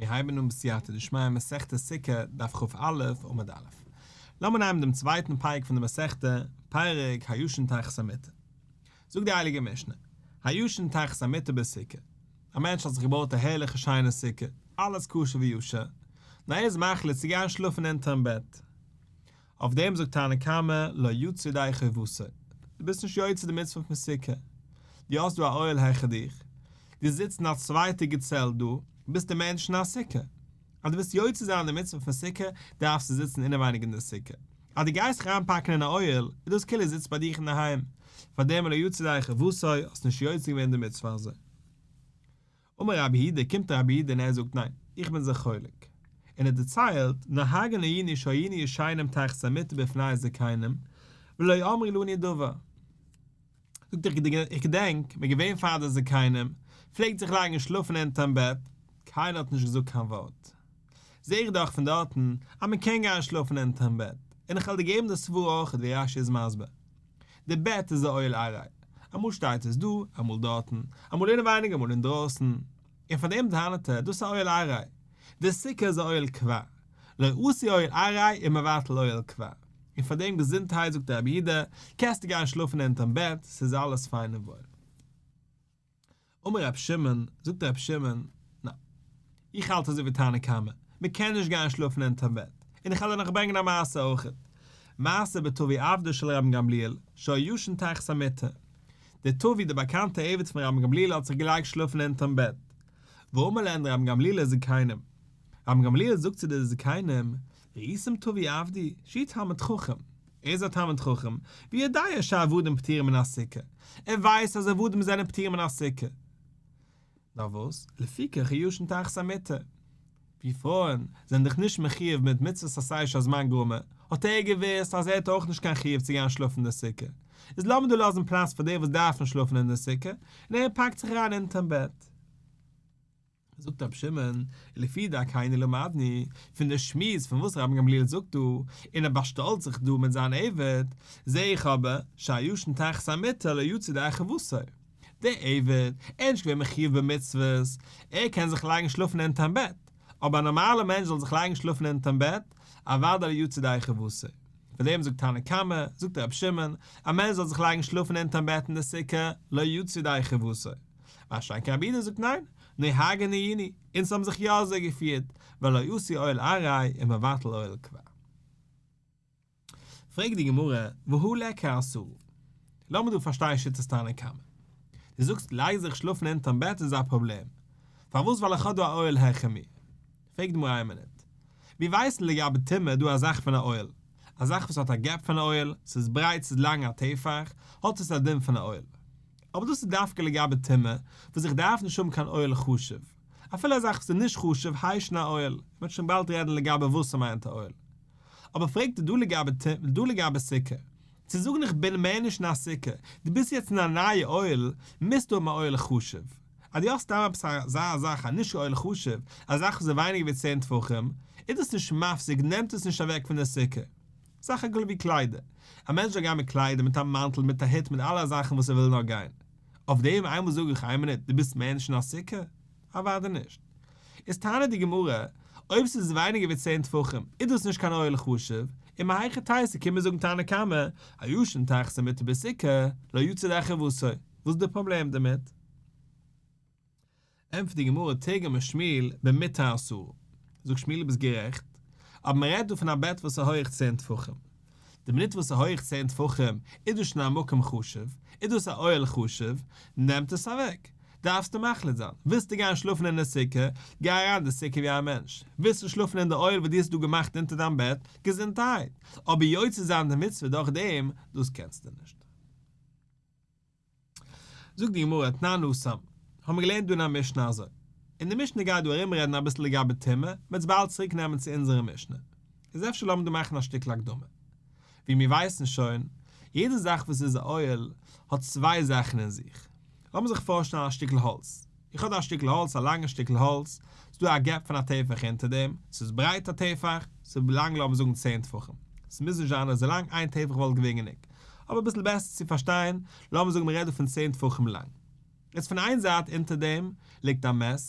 מיר הייבן אן בסייעתא דשמיא מסכת סוכה, דף כ"א, עמוד א'. לאמיר נעמען דעם צווייטן פרק פון די מסכתא, פרק הישן תחת המיטה. זאגט די הייליגע משנה, הישן תחת המיטה בסוכה. א מענטש האט זיך געבויט א הערליכע שיינע סוכה, אלעס כשר וישר, נאר ער איז מחליט צו גיין שלאפן אונטערן בעט. אויף דעם זאגט תנא קמא לא יצא ידי חובתו, דו ביסט נישט יוצא די מצוה פון סוכה, דו האסט דא א אוהל העכער דיך, דו זיצט אין א צווייטע געצעלט דא, ביסטו מער נישט אין א סוכה. אז דו ווילסט יוצא זיין די מצוה פון סוכה, דארפסטו זיצן אינעווייניג אין די סוכה. אז דו גייסט זיך איינפאקן אין א אוהל, איז דאס כאילו זיצט ביי דיך אינדערהיים. פאר דעם לא יצא ידי חובתו, האסט נישט יוצא געווען די מצוה אזוי. אמר רבי יהודה, קומט רבי יהודה און ער זאגט ניין, איך בין זיך חולק. און ער דערציילט, נוהגין היינו שהיינו ישנים תחת המיטה בפני הזקנים, ולא אמרו לנו דבר. זאגט ער, איך געדענק, מ'איז געווען פאר די זקנים, פלעגט זיך לייגן שלאפן אונטערן בעט, קיינער האט נישט געזאגט קיין ווארט. זע איך דאך פון דארטן אז מען קען גיין שלאפן אונטערן בעט, און איך וועל דיר געבן די סברא אויך ווי רש"י איז מסביר. די בעט איז א אוהל ארעי, אמאל שטייט עס דא, אמאל דארטן, אמאל אינעווייניג אמאל אינדרויסן, און פאר דעם טענה'ט ער, דאס איז א אוהל ארעי. די סוכה איז א אוהל קבע. לא אתי אוהל ארעי ומבטל אוהל קבע. און פאר דעם געזונטהייט זאגט רבי יהודה, קענסטו גיין שלאפן אונטערן בעט, ס'איז אלעס פיין און וואויל. אמר רבי שמעון, זאגט רבי שמעון, ניין, איך האלט אזוי ווי תנא קמא, מען קען נישט גיין שלאפן אונטערן בעט, און איך וועל דיר נאך ברענגען א מעשה אויכעט, מעשה בטבי עבדו של רבן גמליאל, שהיה ישן תחת המיטה, דער טבי דער באקאנטער עבד פון רבן גמליאל האט זיך געלייגט שלאפן אונטערן בעט, ואמר להן רבן גמליאל לזקנים, רבן גמליאל זאגט צו די זקנים, ראיתם טבי עבדי, שהוא תלמיד חכם, ער איז א תלמיד חכם, ויודע שהעבדים פטורים מן הסוכה, ער ווייסט אז עבדים זענען פטורים מן הסוכה. נאר וואס, לפיכך הוא ישן תחת המיטה. ווי פרויען זענען דאך נישט מחיוב מיט מצוות עשה שהזמן גרמא, האט ער געוואוסט אז ער האט אויך נישט קיין חיוב צו גיין שלאפן אין די סוכה, איז לאמיר דא לאזן פלאץ פאר די וואס דארפן שלאפן אין די סוכה, און ער פאקט זיך אריין אונטערן בעט. זאגט רבי שמעון, לפי דרכינו למדנו, פון די שמועס פון וואס רבן גמליאל זאגט דא, און ער באשטאלט זיך דא מיט זיין עבד, זע איך אבער, שהישן תחת המיטה לא יצא ידי חובתו. דער עבד, ער איז נישט געווען מחיוב במצוות, ער קען זיך לייגן שלאפן אונטערן בעט, אבער א נארמאלער מענטש זאל זיך לייגן שלאפן אונטערן בעט, אוודאי לא יצא ידי חובתו. פאר דעם זאגט תנא קמא, זאגט רבי שמעון, א מענטש זאל זיך לייגן שלאפן אונטערן בעט אין די סוכה, לא יצא ידי חובתו. מה שאין כן רבי יהודה זאגט ניין, נוהגין היינו, אונז האבן זיך יא אזוי געפירט, ולא אתי אוהל ארעי ומבטל אוהל קבע. פרעגט די גמרא, והא ליכא עשרה? לאמיר דא פארשטיין שיטת תנא קמא. דו זאגסט לייג זיך שלאפן אונטערן בעט איז א פראבלעם. פארוואס ווייל איך האב דא א אוהל העכער מיר? פרעגט די גמרא איין מינוט. מיר ווייסן לגבי טומאה איז דא א זאך פון א אוהל. א זאך וואס האט א gap פון א אוהל, ס'איז ברייט ס'איז לאנג א טפח, האט עס א דין פון א אוהל. אבער דאס איז דווקא לגבי טומאה, וואס איך דארף נישט האבן קיין אוהל חשוב. אפילו א זאך וואס איז נישט חשוב הייסט שוין א אוהל, מ'וועט שוין באלד רעדן לגבי וואס ס'מיינט א אוהל. אבער פרעגט ער דא לגבי דא לגבי סוכה. צו זאגן איך בין מער נישט אין א סוכה, דו ביסט יעצט אין א נייע אוהל, מוזטו האבן א אוהל חשוב. אז דו האסט סתם עפעס אזא זאך א נישט אוהל חשוב, א זאך וואס איז ווייניגער ווי צען טפחים, איז דאס נישט מפסיק, נעמט עס נישט אוועק פון די סוכה. סך הכל ווי קליידער. א מענטש זאל גיין מיט קליידער, מיט א מאנטל, מיט א הוט, מיט אלע זאכן וואס ער וויל נאר גיין. אויף דעם איינמאל זאג איך איין מינוט, דו ביסט מער נישט אין א סוכה? אוודאי נישט. איז טענה'ט די גמרא, אויב ס'איז ווייניגער ווי צען טפחים, איז דאס נישט קיין אוהל חשוב, און מהיכי תיתי קומען זאגן תנא קמא, הישן תחת המיטה בסוכה, לא יצא ידי חובתו. וואס איז די פראבלעם דערמיט? ענטפערט די גמרא תרגמה שמואל במיטה עשרה, זאגט שמואל ביסט גערעכט, אבער מען רעדט דא פון א בעט וואס איז הויעך צען טפחים, די מינוט וואס איז הויעך צען טפחים איז דאס שוין א מקום חשוב, איז דאס א אוהל חשוב, נעמט עס אוועק, דארפסטו מחליט זיין, ווילסטו גיין שלאפן אין די סוכה, גיי אריין אין די סוכה ווי א מענטש, ווילסטו שלאפן אין די אוהל וואס דו האסט דא געמאכט אונטער דיין בעט, געזונטערהייט, אבער יוצא זיין די מצוה דורך דעם, דאס קענסטו נישט. זאגט די גמרא, תנן התם, האבן מיר געלערנט דא אין א משנה אזוי, און די משנה גייט דא ארום רעדן אביסל לגבי טומאה, מ'וועט עס באלד צוריק נעמען צו אונזערע משנה, איז אפשר לאמיר דא מאכן א שטיקל הקדמה. ווי מיר ווייסן שוין, יעדע זאך וואס איז א אוהל, האט צוויי זאכן אין זיך. לאמיר זיך פארשטעלן א שטיקל האלץ, איך האב דא א שטיקל האלץ, א לאנגע שטיקל האלץ, ס'איז דא א gap פון א טפח אונטער דעם, ס'איז ברייט א טפח, ס'איז לאנג לאמיר זאגן צען טפחים, ס'מוז נישט זיין אזוי לאנג, איין טפח וואלט געווען גענוג, אבער אביסל בעסער צו פארשטיין, לאמיר זאגן מ'רעדט דא פון צען טפחים לאנג. יעצט פון איין זייט אונטער דעם ליגט א מת,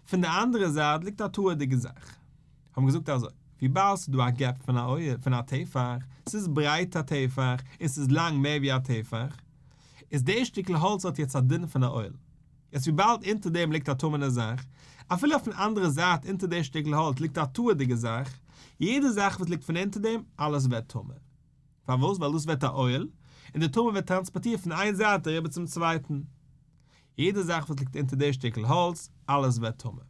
פון די אנדערע זייט ליגט א טהור'דיגע זאך. האבן געזאגט אזוי, וויבאלד ס'איז דא א gap פון א אוהל פון א טפח, ס'איז ברייט א טפח און ס'איז לאנג מער ווי א טפח, איז די שטיקל האלץ האט יעצט א דין פון א אוהל. יעצט וויבאלד אונטער דעם ליגט א טמא'נע זאך, אפילו אויפן אנדערע זייט אונטער די שטיקל האלץ ליגט א טהור'דיגע זאך, יעדע זאך וואס ליגט פון אונטער דעם, אלעס ווערט טמא. פארוואס? ווייל דאס ווערט א אוהל, און די טומאה ווערט טראנספארטירט פון איין זייט אריבער צום צווייטן. יעדע זאך וואס ליגט אונטער די שטיקל האלץ, אלעס ווערט טמא.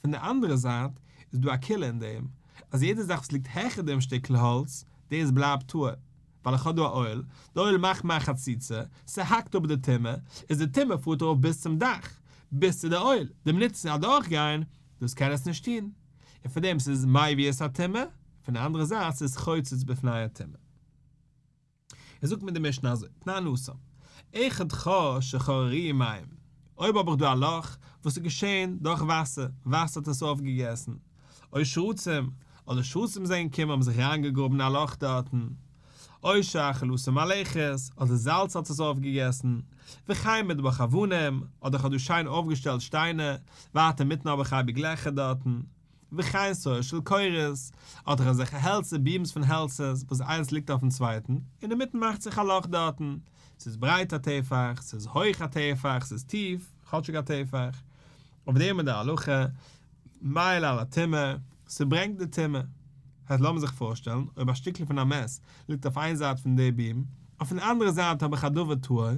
פון די אנדערע זייט איז דא א קולא אין דעם, אז יעדע זאך וואס ליגט העכער דעם שטיקל האלץ, דאס בלייבט טהור, ווייל איך האב דא א אוהל, די אוהל מאכט מיר א חציצה, ס'האקט אפ די טומאה, איז די טומאה פארט ארויף ביז צום דאך, ביז צו די אוהל, די מינוט ס'איז אדורכגיין, דאס קען עס נישט טון, און פאר דעם ס'איז מביא את הטומאה, פון די אנדערע זייט ס'איז חוצץ בפני הטומאה. עס זאגט מיר די משנה אזוי, תנן התם, אחד חור שחררוהו מים, אויב האב איך דא א לאך וואס איז געשען דורך וואסער, וואסער האט עס אויפגעגעסן, או שרצים, אדער שרצים זענען געקומען האבן זיך אריינגעגראבן א לאך דארטן, או שאכלתו מלחת, אדער זאלץ האט עס אויפגעגעסן, וכן מטבח אבנים, אדער איך האב דא שיין אויפגעשטעלט שטיינער, ווייטער אינמיטן האב איך אייביג לעכער דארטן. וכן סואר של קורות, אדער אזעלכע העלצער, beams פון העלצער, וואס איינס ליגט אויפן צווייטן, און אינמיטן מאכט זיך א לאך דארטן, ס'איז ברייט א טפח, ס'איז הויך א טפח, ס'איז טיף, כאטשיג א טפח. אויף דעם איז די הלכה, מעיל על הטומאה, ס'ברענגט די טומאה. הייסט לאמיר זיך פארשטעלן, אויב א שטיקל פון א מת ליגט אויף איין זייט פון די beam, אויפן אנדערע זייט האב איך א דבר טהור,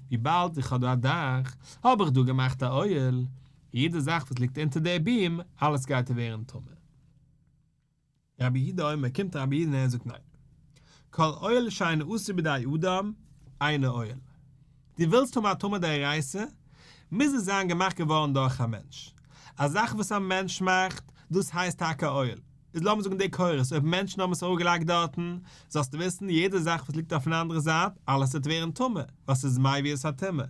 וויבאלד איך האב דא א דאך, האב איך דא געמאכט א אוהל, יעדע זאך וואס ליגט אונטער די beam, אלעס גייט ווערן טמא. רבי יהודה אומר, קומט רבי יהודה און ער זאגט ניין. כל אוהל שאינו עשוי בידי אדם, אינו אוהל. דו ווילסט האבן א טומאה דאורייתא, מוז עס זיין געמאכט געווארן דורך א מענטש. א זאך וואס א מענטש מאכט, דאס הייסט טאקע אוהל. איז לאמיר זאגן די קורות, אויב מענטשן האבן עס אראפגעלייגט דארטן, זאלסטו וויסן, יעדע זאך וואס ליגט אויפן אנדערע זייט, אלעס וועט ווערן טמא, ווייל ס'איז מביא את הטומאה.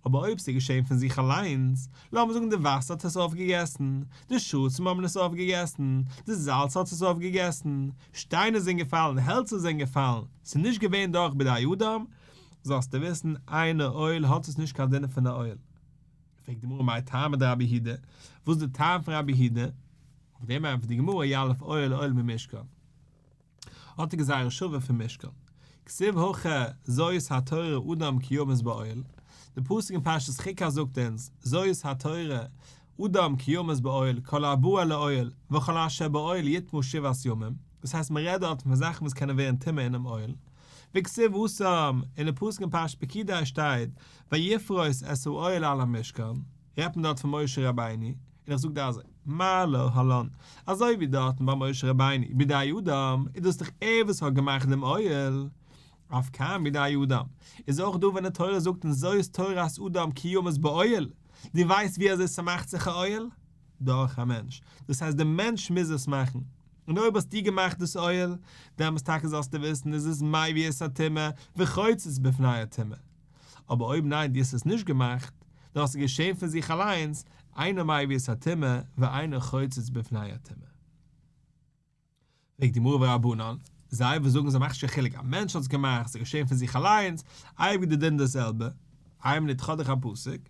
אבער אויב ס'איז געשען פון זיך אליינס, לאמיר זאגן די וואסער האט עס אויפגעגעסן, די שרצים האבן עס אויפגעגעסן, די זאלץ האט עס אויפגעגעסן, שטיינער זענען געפאלן, העלצער זענען געפאלן, ס'איז נישט געווען דורך בידי אדם, זאלסטו וויסן, אינו אוהל האט עס נישט קיין דין פון א אוהל. פרעגט די גמרא מאי טעמא דרבי יהודה, וואס איז די טעם פון רבי יהודה? אויף דעם ענטפערט די גמרא יליף אוהל אוהל ממשכן. האט ער גזירה שווה פון משכן. כתיב הכא זאת התורה אדם כי ימות באוהל, די פסוק אין פרשת חוקת זאגט אונז, זאת התורה אדם כי ימות באוהל כל הבא אל האוהל וכל אשר באוהל יטמא שבעת ימים, דאס הייסט מען רעדט דארט פון זאכן וואס קענען ווערן טמא אינעם אוהל, וכתיב התם, אין די פסוק אין פרשת פקודי שטייט ויפרוס את האוהל על המשכן, רעדט מען דארט פון משה רבינו, און איך זאג דיר אזוי, מה להלן, אזוי ווי דארטן ביי משה רבינו בידי אדם, איז דאס דאך ער וואס האט געמאכט דעם אוהל, אף כאן בידי אדם, איז אויך דא ווען די תורה זאגט אונז זאת תורת אדם כי ימות באוהל, דו ווייסט ווי אזוי ס'מאכט זיך א אוהל? דורך א מענטש, דאס הייסט דער מענטש מוז עס מאכן, און אויב האסטו געמאכט דאס אוהל, דעמאלס טאקע זאלסטו וויסן איז עס מביא את הטומאה וחוצץ בפני הטומאה. אבער אויב ניין דו האסט עס נישט געמאכט, נאר עס איז געשען פון זיך אליינס, אינו מביא את הטומאה ואינו חוצץ בפני הטומאה. פרעגט די גמרא ורבנן, זיי וואס זאגן ס'מאכט נישט קיין חילוק א מענטש האט עס געמאכט, ס'איז געשען פון זיך אליינס, אייביג די דין די זעלבע, איין מינוט כ'האב דיך א פסוק,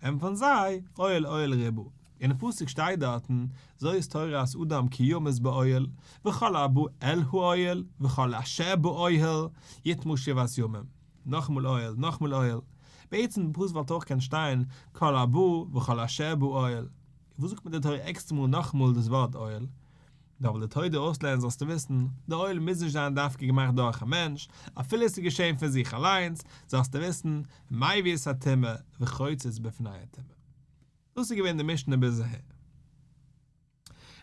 ענטפערן זיי, אוהל אוהל ריבה, אינעם פסוק שטייט דארטן, זאת תורת אדם כי ימות באוהל, וכל הבא אל האוהל, וכל אשר באוהל, יטמא שבעת ימים. נאכאמאל אוהל, נאכאמאל אוהל. בעצם די פסוק וואלט אויך קענען שטיין כל הבא וכל אשר באוהל. וואס זאגט מיר די תורה עקסטער מאל נאכאמאל דאס ווארט אוהל? נאר ווייל די תורה דיר אויסלערנט זאלסטו וויסן, די אוהל מוז נישט זיין דווקא געמאכט דורך א מענטש, אפילו עס איז געשען פון זיך אליינס, זאלסטו וויסן, מביא את הטומאה וחוצץ בפני הטומאה. דאס איז געווען די משנה ביז אהער.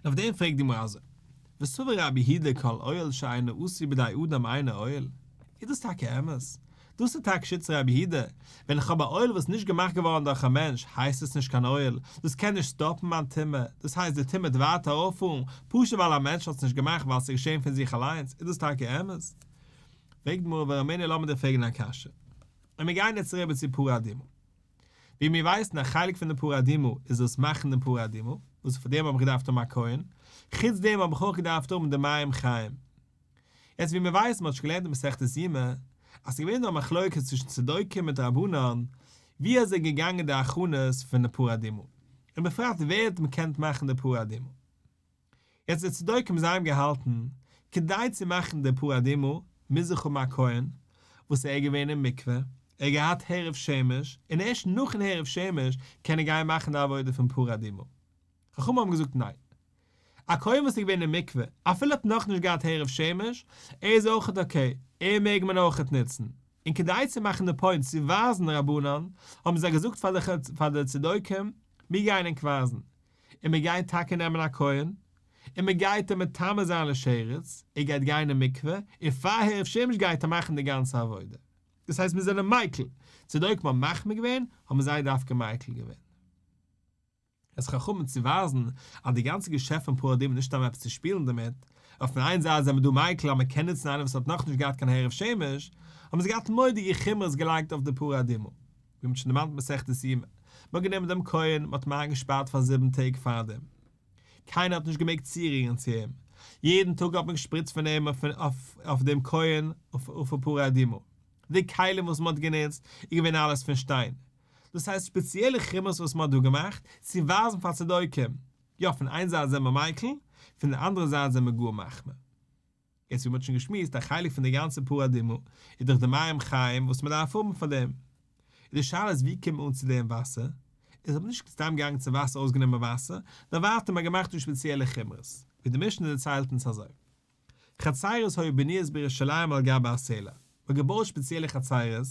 און אויף דעם פרעגט די גמרא אזוי, וסבר רבי יהודה כל אוהל שאינו עשוי בידי אדם אינו אוהל, איז דאס טאקע אמת? דאס איז טאקע שיטת רבי יהודה, ווען איך האב א אוהל וואס איז נישט געמאכט געווארן דורך א מענטש הייסט עס נישט קיין אוהל, דאס קען נישט סטאפן מיין טומאה, דאס הייסט די טומאה וועט ווייטער ארויפפארן, פשוט ווייל א מענטש האט עס נישט געמאכט ווייל עס איז געשען פון זיך אליינס, איז דאס טאקע אמת? פרעגט די גמרא ורמינהו לאמיר דיר פרעגן א קשיא, און מיר גייען יעצט אריבער צו פרה אדומה. ווי מיר ווייסן א חלק פון די פרה אדומה איז דאס מאכן דעם פרה אדומה, וואס פאר דעם האב איך געדארפט האבן א כהן, חוץ דעם האב איך אויך געדארפט האבן די מים חיים. יעצט ווי מיר ווייסן, מ'האט שוין געלערנט אין מסכת יומא, אז ס'איז געווען דא א מחלוקת צווישן צדוקים מיט רבנן, ווי אזוי איז געגאנגען די הכנות פון די פרה אדומה. און בפרט ווער האט געקענט מאכן די פרה אדומה. יעצט די צדוקים זיי האבן געהאלטן, כדי צו מאכן די פרה אדומה מוז איך האבן א כהן וואס ער איז געווען אין מקווה, ער האט געהאט הערב שמש, און ערשט נאכן הערב שמש קען ער גיין מאכן די עבודה פון פרה אדומה. חכמים האבן געזאגט ניין. א כהן וואס איז געווען אין מקווה, אפילו האט נאכנישט געהאט הערב שמש, ער איז אויכעט אקעי, ער מעג מען אויכעט נוצן. און כדי צו מאכן די פוינט צו ווייזן רבנן, האבן זיי געזאגט פאר די צדוקים, מיר גייען ענק ווייזן, און מיר גייען טאקע נעמען א כהן, און מען גייט אים מטמא זיין לשרץ, ער גייט גיין אין מקווה, און פאר הערב שמש גייט ער מאכן די גאנצע עבודה. דאס הייסט מיר זענען מיקל, צדוקים האבן מחמיר געווען, האבן זיי דווקא מיקל געווען. איז חכמים צו ווייזן אז די גאנצע געשעפט פון פרה אדומה איז נישט סתם עפעס צו שפילן דערמיט, אויף פון איין זייט זענען מיר דא מיקל אז מען קען נוצן איינער וואס האט נאכנישט געהאט קיין הערב שמש, האבן זיי געהאט מורא'דיגע חומרות געלייגט אויף די פרה אדומה. ווי מ'האט שוין דערמאנט מסכת יומא, מ'האט גענומען דעם כהן, מ'האט אים איינגעשפארט פאר זיבן טעג פארדעם, קיינער האט נישט געמעגט צורירן צו אים, יעדן טאג האט מען געשפריצט פון אים אויף דעם כהן אפר פרה אדומה, די כלים וואס מ'האט גענוצט איז געווען אלעס פון שטיין, דאס הייסט ספעציעלע חומרות וואס מ'האט דא געמאכט, צו ווייזן פאר צדוקים, יא פון איין זייט זענען מיר מיקל, פון די אנדערע זייט זענען מיר גאר מחמיר. יעצט ווי מ'האט שוין געשמועסט, א חלק פון די גאנצע פרה אדומה איז דאך די מים חיים וואס מ'דארף האבן פאר דעם. איז די שאלה איז ווי קומט מען אן צו דעם וואסער? איז האט מען נישט סתם געגאנגען צום וואסער אויסגענומען וואסער, נאר ווייטער מ'האט געמאכט דא ספעציעלע חומרות, ווי די משנה דערציילט אונז אזוי. חצרות היו בנויות בירושלים על גבי הסלע, מ'האט געבויט ספעציעלע חצרות,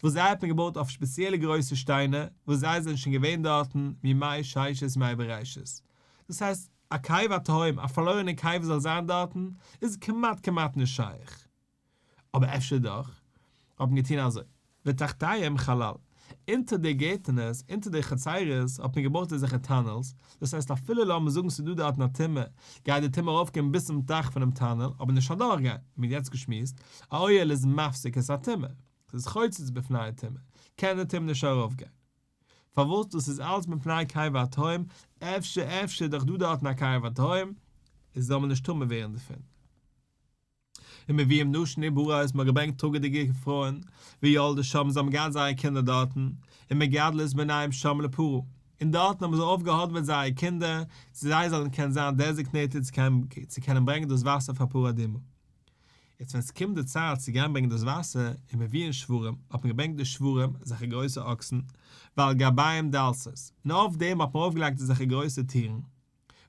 וואס זיי האט מען געבויט אויף ספעציעלע גרויסע שטיינער, וואס זיי זענען שוין געווען דארטן מימי ששת ימי בראשית, דאס הייסט, א קבר התהום, א פארלוירענע קבר זאל זיין דארטן, איז כמעט כמעט נישט שייך. אבער אפשר דאך, האט מען געטון אזוי, ותחתיהם חלל, אונטער די גערטענערס, אונטער די חצרות, האט מען געבויט אזעלכע טאנעלס, דאס הייסט אפילו לאמיר זאגן ס'איז דא דארטן א טומאה, גייט די טומאה ארויפקומען ביז צום דאך פונעם טאנעל, אבער נישט אדורכגיין, ווי מ'האט יעצט געשמועסט, א אוהל איז מפסיק את הטומאה, ס'איז חוצץ בפני הטומאה, קען די טומאה נישט ארויפגיין. פארוואס דאס איז אלץ מפני קבר התהום, אפשר אפשר איז דאך דא דארטן א קבר התהום, איז זאל מען נישט טמא ווערן דערפון. ומביאים נשים עוברות, מ'האט געברענגט טראגעדיגע פרויען, ויולדות שם, זיי האבן געהאט זייערע קינדער דארטן, ומגדלות בניהם שם לפרה, און דארטן האבן זיי אויפגעהאדעוועט זייערע קינדער, צו זיי זאלן קענען זיין דעזיגנעיטעד צו קענען ברענגען דאס וואסער פאר פרה אדומה. יעצט ווען ס'קומט די צייט צו גיין ברענגען דאס וואסער, ומביאין שוורים, האט מען געברענגט די שוורים, אזעלכע גרויסע אקסן, ועל גביהם דלתות, און אויף דעם האט מען ארויפגעלייגט אזעלכע גרויסע טירן,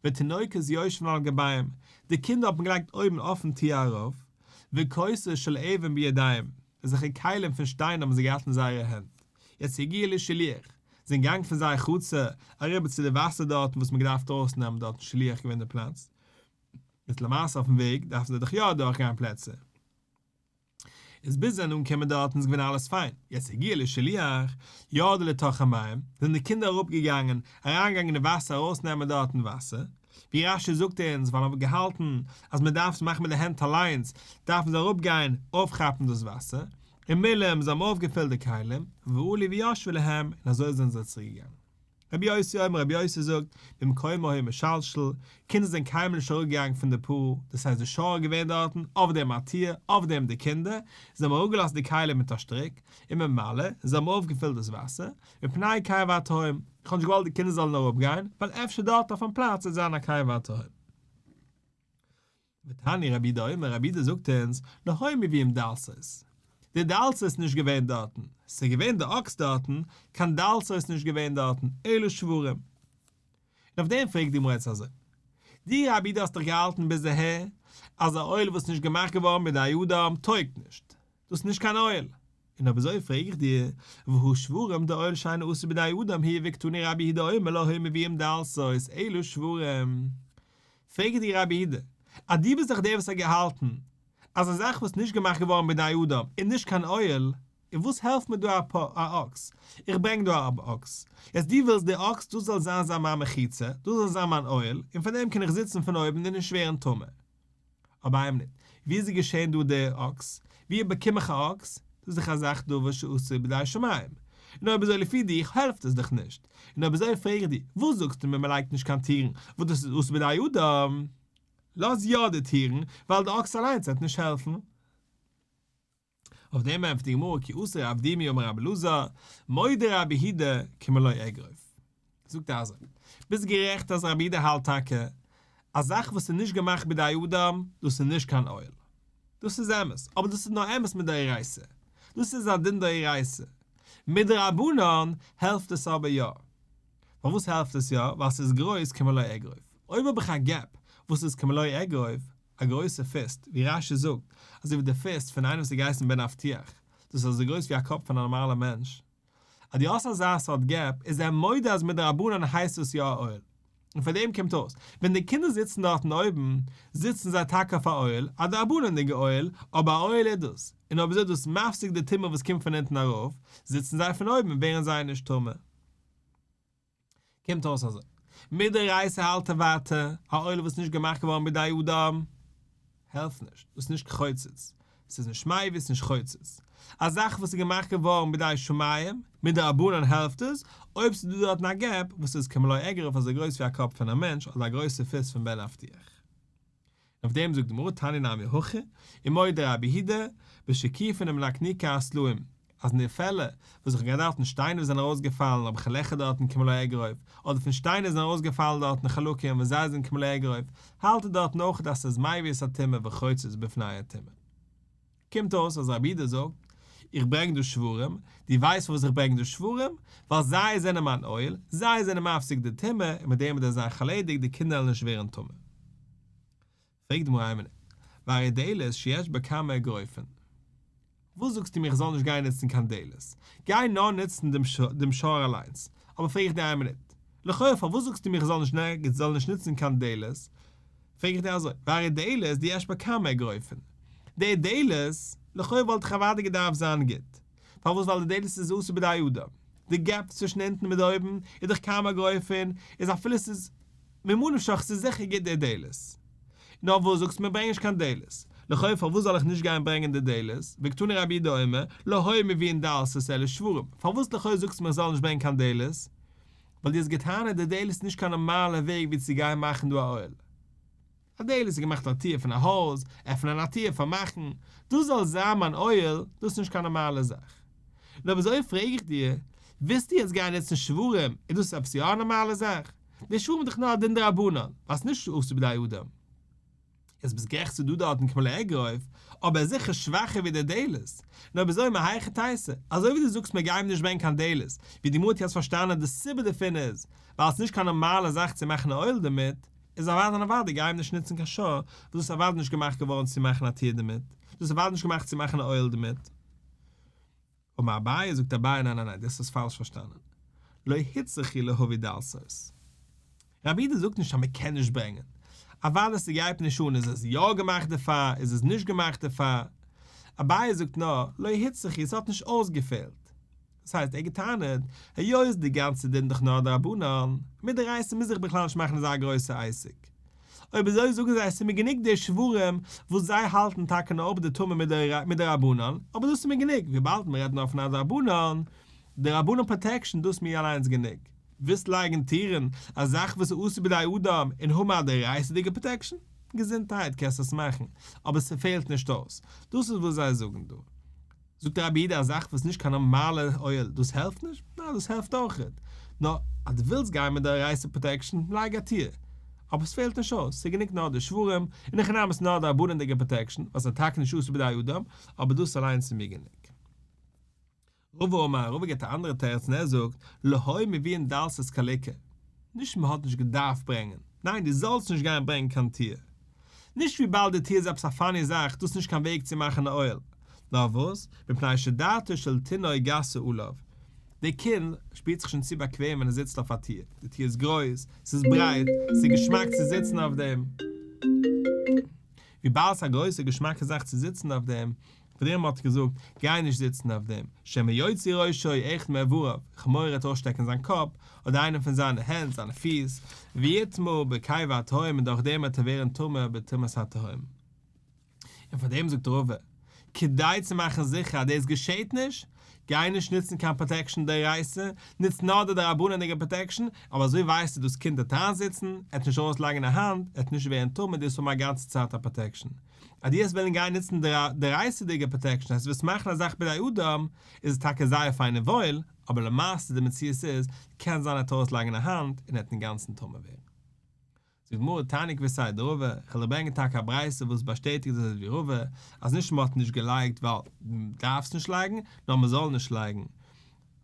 ותינוקות יושבין על גביהם, די קינדער האט מען געלייגט אויבן אויפן טיר ארויף, וכוסות של אבן בידיהם, אזעלכע כלים פון שטיין האבן זיי געהאט אין זייערע הענט, יעצט הגיעו לשילוח, זענען געגאנגען פון זייער חצר אריבער צו די וואסער דארטן וואס מען געדארפט ארויסנעמען דארטן שילוח געווען די פלאץ, איז למעשה אויפן וועג דארפן זיי דאך יא אדורך גיין פלעצער. איז ביז זיי זענען אנגעקומען דארטן איז געווען אלעס פיין, יעצט הגיעו לשילוח, ירדו לתוך המים, זענען די קינדער אראפ געגאנגען, אריין געגאנגען אין וואסער ארויס נעמען דארטן וואסער, ווי רש"י זאגט אונז ווייל מ'האט געהאלטן אז מען דארף עס מאכן מיט די הענט אליינס, דארפן זיי אראפ גיין אויפכאפן דאס וואסער, ומילאום, זיי האבן אויפגעפילט די כלים, ועלו וישבו להם, און אזוי זענען זיי צוריק געגאנגען. רבי יוסי אומר רבי יוסי זאגט, במקומו היה משלשל, קינדער זענען קיינמאל נישט אראפגעגאנגען פון די פרה, דאס הייסט די שור איז געווען דארטן, אויף דעם א טיר, אויף דעם די קינדער, זיי האבן אראפגעלאזט די כלים מיט א שטריק, וממלא, זיי האבן אויפגעפילט דאס וואסער, מפני קבר התהום, איך האב נישט געוואלט די קינדער זאלן אראפגיין, ווייל אפשר דארט אויפן פלאץ וועט זיין א קבר התהום. ותניא רבי יהודה אומר, רבי יהודה זאגט אונז, לא היו מביאים דלתות. די דלתות איז נישט געווען דארטן, ס'איז געווען די אקס דארטן, קיין דלתות איז נישט געווען דארטן, אלא שוורים. און אויף דעם פרעגט די גמרא יעצט אזוי, דו רבי יהודה האסט דאך געהאלטן ביז אהער אז א אוהל וואס איז נישט געמאכט געווארן בידי אדם טויגט נישט, דאס איז נישט קיין אוהל. און אויב אזוי פרעג איך דיר, והא שוורים דאוהל שאינו עשוי בידי אדם הוא וקתני רבי יהודה אומר לא היו מביאים דלתות אלא שוורים. פרעג איך דיר רבי יהודה, אז דו ביסט דאך דער וואס האט געהאלטן אז א זאך וואס איז נישט געמאכט געווארן בידי אדם איז נישט קיין אוהל, און וואס העלפט מיר דא א אקס? איך ברענג דא א אקס, יעצט דו ווילסט די אקס דאס זאל זיין זיין מיין מחיצה, דאס זאל זיין מיין אוהל, און פון דעם קען איך זיצן פון אויבן און נישט ווערן טמא. אבער איין מינוט, ווי איז געשען דא דער אקס? ווי באקום איך א אקס? דאס איז דאך א זאך דבר שעשוי בידי שמים. און אויב אזוי לפי דיך העלפט עס דאך נישט. און אויב אזוי פרעג איך דיר, וואס זאגסטו מיר מ'לייגט נישט קיין טירן, וואס דאס איז עשוי בידי אדם? לאז יא די טירן, ווייל די אקס אליינס וועט נישט העלפן. אויף דעם ענטפערט די גמרא כי אתא רב דימי אמר רבי אלעזר, מודה רבי יהודה כמלא אגרוף. זאגט ער אזוי, ביסט גערעכט אז רבי יהודה האלט טאקע, א זאך וואס איז נישט געמאכט בידי אדם, דאס איז נישט קיין אוהל. דאס איז אמת, אבער דאס איז נאר אמת מדאורייתא. דאס איז א דין דאורייתא. מדרבנן העלפט עס אבער יא. פארוואס העלפט עס יא? ווייל ס'איז גרויס כמלא אגרוף. אויב האב איך א gap וואס איז כמלא אגרוף, א גרויסע fist, ווי רש"י זאגט, אזוי ווי די fist פון איינעם וואס איז געהייסן בן אבטיח, דאס איז אזוי גרויס ווי א קאפ פון א נארמאלע מענטש. אז דו האסט אזא סארט gap, איז ער מודה אז מדרבנן הייסט עס יא א אוהל. און פאר דעם קומט אויס, ווען די קינדער זיצן דארטן אויבן, זיצן זיי טאקע אויף א אוהל, א דרבנן'דיגע אוהל, אבער א אוהל איז דאס, און אויב אזוי איז דאס מפסיק די טומאה וואס קומט פון אונטן ארויף, זיצן זיי פון אויבן ווערן זיי נישט טמא. קומט אויס אזוי, מדאורייתא האלט ער ווייטער, א אוהל וואס איז נישט געמאכט געווארן בידי אדם, העלפט נישט, דאס איז נישט חוצץ, ס'איז נישט מביא, ס'איז נישט חוצץ. א זאך וואס איז געמאכט געווארן בידי שמים, מדרבנן העלפט עס, אויב ס'איז דא דארטן א gap וואס איז כמלוא אגרוף אזוי גרויס ווי א קאפ פון א מענטש אדער א גרויסע fist פון בן אבטיח. און אויף דעם זאגט די גמרא תניא נמי הכי, ומודה רבי יהודה, בשקיפין ומנקנוקי הסלעים, אז אין די פעלער וואס איך האב געהאט דארטן שטיינער וואס זענען ארויסגעפאלן האב איך לעכער דארטן כמלוא אגרוף, אדער פון שטיינער זענען ארויסגעפאלן דארטן חלקים וואס זיי זענען כמלוא אגרוף, האלט ער דארטן אויך אז ס'איז מביא את הטומאה וחוצץ בפני הטומאה. קומט אויס אז רבי יהודה זאגט, איך ברענג דא שברים, דו ווייסט פארוואס איך ברענג דא שברים? ווייל זיי זענען מיין אוהל, זיי זענען מפסיק די טומאה, און מיט דעם וועט די זאך ערלעדיגט, די קינדער וועלן נישט ווערן טמא. פרעגט די גמרא איין מינוט, והרי דלת שיש בה כמה אגרופין. וואס זאגסטו מיר איך זאל נישט גיין נוצן קיין דלת, גיי נאר נוצן דעם שור אליינס, אבער פרעג איך דיר איין מינוט, לכאו' פארוואס זאגסטו מיר איך זאל נישט זאל נישט נוצן קיין דלת, פרעג איך דיר אזוי, והרי דלת דיש בה כמה אגרופין, די דלת, לכאו' וואלט דאך אוודאי געדארפט זיין גוט, פארוואס ווייל די דלת איז אסור בידי אדם, די gap צווישן אונטן מיט אויבן איז דאך כמה אגרופין, איז אפילו ס'איז ממה נפשך ס'איז זיכער גוט די דלת. נאר וואס זאגסט מיר ברענג נישט קיין דלת. לכאו' פארוואס זאל איך נישט גיין ברענגען די דלת, וקתני רבי יהודה אומר, לא היו מביאין דלתות אלא שברים, פארוואס לכאו' זאגסטו מיר איך זאל נישט ברענגען קיין דלת? ווייל דו האסט געטענה'ט די דלת איז נישט קיין נארמאלע וועג ווי צו גיין מאכן דא א אוהל. א דלת איז געמאכט א טיר פון א הויז, עפענען א טיר, פארמאכן, דאס זאל זיין מיין אוהל, דאס איז נישט קיין נארמאלע זאך. נאר אזוי פרעג איך דיר, ווילסטו יעצט גיין נוצן שברים, איז דאס עפעס יא א נארמאלע זאך? די שברים איז דאך נאר א דין דרבנן, ווייל ס'איז נישט אסור בידי אדם. יעצט ביסט גערעכט ס'איז דא דארטן כמלא אגרוף, אבער ער איז זיכער שוואכער ווי די דלת. נאר אזוי מהיכי תיתי, אזוי ווי דו זאגסט מיר גייען נישט ברענגען קיין דלת, ווי די גמרא האט יעצט פארשטאנען די סיבה דערפון איז, ווייל ס'איז נישט קיין נארמאלע זאך צו מאכן א אוהל דערמיט, איז אוודאי און אוודאי גייען נישט נוצן קיין שור, וואס דאס איז אוודאי נישט געמאכט געווארן צו מאכן א טיר דערמיט, דאס איז אוודאי נישט געמאכט צו מאכן א אוהל דערמיט. אמר אביי, זאגט אביי ניין ניין ניין דאס איז פאלש פארשטאנען, לא הוצרכו להביא דלתות. רבי יהודה זאגט נישט אז מען קען נישט ברענגען, אוודאי ס'גייט נישט אן איז עס יא געמאכט דערפאר איז עס נישט געמאכט דערפאר, אביי זאגט נאר לא הוצרכו ס'האט נישט אויסגעפעלט. דאס הייסט ער האט געטענה'ט, היות איז די גאנצע דין דאך נאר דרבנן, מדאורייתא מוז איך בכלל נישט מאכן אזא גרויסע עסק. אויב אזוי זאגן זיי עס איז מיר גענוג די שברים וואס זיי האלטן טאקע נאר אפ די טומאה מדרבנן, אבער דאס איז מיר גענוג, וויבאלד מען רעדט נאר פון א דרבנן, די רבנן protection דאס איז מיר אליינס גענוג. ווילסט לייגן טירן, א זאך וואס איז אסור בידי אדם, און האבן א דאורייתא'דיגע protection? געזונטהייט קענסט עס מאכן, אבער ס'פעלט נישט אויס. דאס איז וואס זיי זאגן דא. זאגט רבי יהודה א זאך וואס איז נישט קיין נארמאלע אוהל דאס העלפט נישט? ניין דאס העלפט אויכעט, נאר אז דו ווילסט גיין מיט דאורייתא protection לייג א טיר, אבער עס פעלט נישט אויס, ס'איז גענוג נאר די שברים, און איך נעם עס נאר דרבנן'דיגע protection, ווייל ס'איז טאקע נישט אסור בידי אדם, אבער דאס אליינס איז מיר גענוג. רבא אמר, רבא גיבט א אנדערע תירוץ און ער זאגט, לא היו מביאין דלתות כל עיקר, נישט מען האט נישט געדארפט ברענגען, ניין דו זאלסט נישט גיין ברענגען קיין טיר, נישט וויבאלד די טיר איז עפעס א funny זאך, דאס איז נישט קיין וועג צו מאכן א אוהל. נאר וואס, מפני שדעתו של תינוק גסה עליו. די קינד שפירט זיך שוין צו באקוועם ווען ער זיצט אויף א טיר, די טיר איז גרויס, ס'איז ברייט, ס'איז געשמאק צו זיצן אויף דעם. וויבאלד ס'איז א גרויסע געשמאקע זאך צו זיצן אויף דעם, פאר דעם האט ער געזאגט, גיי נישט זיצן אויף דעם, שמא יוציא ראשו אחד מאבריו, כ'האב מורא ער וועט אויסשטעקן זיין קאפ, אדער איינע פון זיינע הענט, זיינע פיס, ויטמא בקבר התהום און דורך דעם וועט ער ווערן טמא בטומאת התהום. און פאר דעם זאגט רבא, כדי צו מאכן זיכער אז דאס געשעט נישט, גיי נישט נוצן קיין protection דאורייתא, נוץ נאר די דרבנן'דיגע protection, אבער אזוי ווייסטו דאס קינד וועט איינזיצן, ער וועט נישט ארויסלייגן א האנט, ער וועט נישט ווערן טמא, דו וועסט האבן א גאנצע צייט א protection. אז דו וועסט וועלן גיין נוצן די דאורייתא'דיגע protection, אז דו וועסט מאכן א זאך בידי אדם, איז עס טאקע זייער פיין און וואויל, אבער למעשה די מציאות איז, קען זיין ער וועט ארויסלייגן א האנט און ער וועט אינגאנצן טמא ווערן. זאגט די גמרא תניא כוותיה דרבא, איך וועל דיר ברענגען טאקע א ברייתא וואס באשטעטיגט אזוי ווי רבא, אז נישט מען האט נישט געלייגט ווייל דארפסט נישט לייגן, נאר מען זאל נישט לייגן.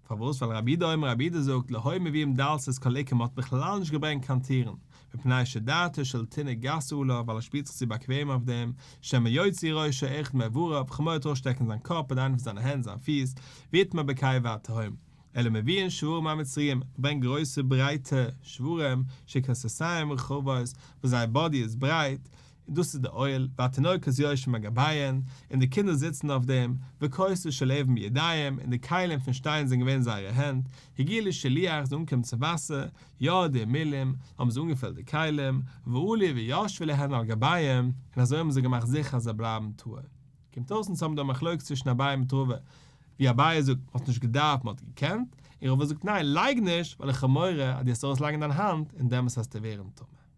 פארוואס? ווייל רבי יהודה אומר רבי יהודה זאגט לא היו מביאים דלתות כל עיקר מען האט בכלל נישט געברענגט קיין טירן, מפני שדעתו של תינוק גסה עליו ווייל ער שפירט זיך צו באקוועם אויף דעם, שמא יוציא ראשו אחד מאיבריו, כ'האב מורא ער וועט ארויסשטעקן זיין קאפ אדער איינע פון זיינע הענט זיין פיס, ויטמא בקבר התהום. אלא מביאין שוורים המצריים, מען ברענגט גרויסע ברייטע שוורים, שכורסותיהם רחבות, וואס זייער body איז ברייט, און דאס איז די אוהל, והתינוקות יושבים על גביהן, און די קינדער זיצן אויף דעם, וכוסות של אבן בידיהם, און די כלים פון שטיין זענען געווען אין זייערע הענט, הגיעו לשילוח, זיי אנגעקומען צום וואסער, ירדו ומילאום, האבן זיי אנגעפילט די כלים, ועלו וישבו להן על גביהם, און אזוי האבן זיי געמאכט זיכער אז זיי בלייבן טהור. קומט אויס אונז האבן דא א מחלוקת צווישן אביי מיט רבא, ווי אביי זאגט מען האט נישט געדארפט מען האט געקענט, און רבא זאגט ניין לייג נישט ווייל איך האב מורא אז דו וועסט ארויס לייגן דיין האנט און דעמאלס וועסטו ווערן טמא.